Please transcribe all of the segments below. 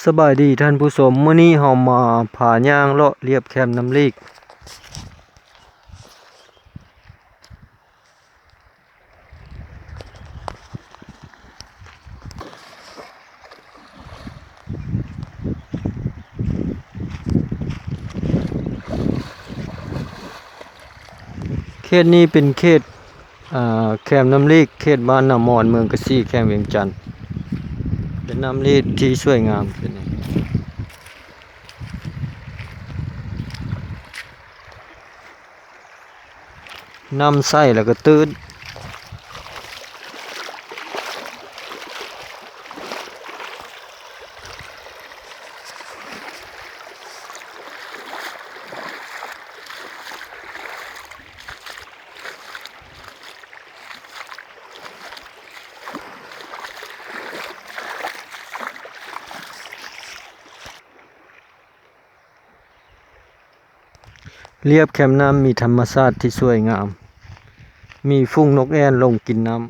ສະບາຍດີທ່ານຜູ້ຊົມ, ມື້ນີ້ເຮົາມາພາຍ່າງເລາະລຽບແຄມນ້ຳລີກ. ເຂດນີ້ເປັນເຂດ ອ່າ ແຄມນ້ຳລີກ ເຂດບ້ານນາມອນ ເມືອງກະສີ ແຂວງວຽງຈັນ ເປັນນ້ຳລີກທີ່ສວຍງາມເປັນ ນ້ຳໃສແລ້ວກໍຕື້ນ. ລຽບແຄມນ້ຳມີທຳມະຊາດທີ່ສວຍງາມ, ມີຝູງນົກແອ່ນລົງກິນນ້ຳ.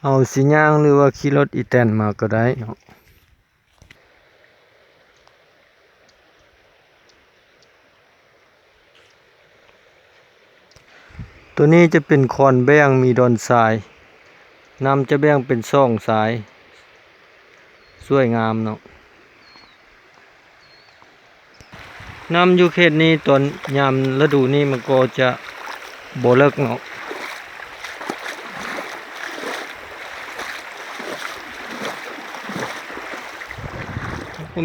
ເຮົາຊິຍ່າງ ຫຼືວ່າຂີ່ລົດອີແຕນມາກໍໄດ້ເນາະ. ໂຕນີ້ຈະເປັນຄອນແບງ ມີດອນຊາຍ, ນ້ຳຈະແບ່ງເປັນສອງສາຍ ສວຍງາມເນາະ. ນ້ຳຢູ່ເຂດນີ້ຕອນຍາມລະດູນີ້ມັນກໍຈະບໍ່ເລິກເນາະ,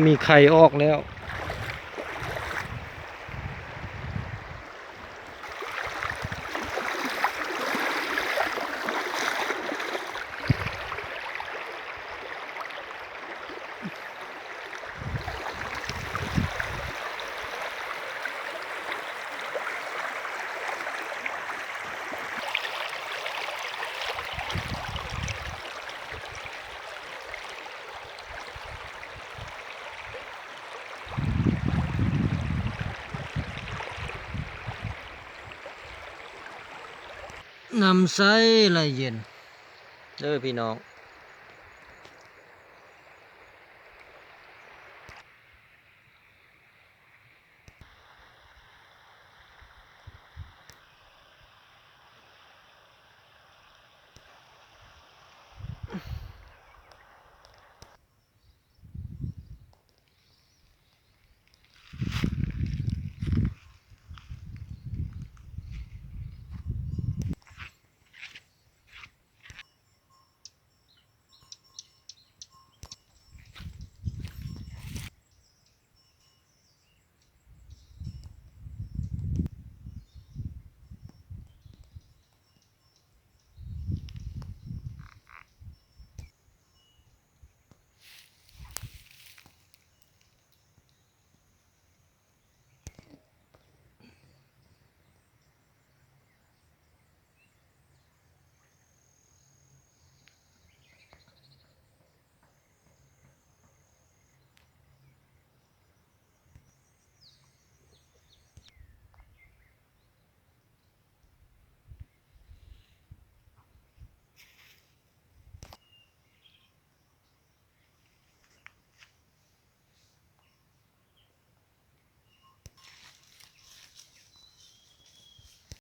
ມີໄຂ່ອອກແລ້ວ. ນ້ຳໃສໄຫຼເຢັນເດີພີ່ນ້ອງ.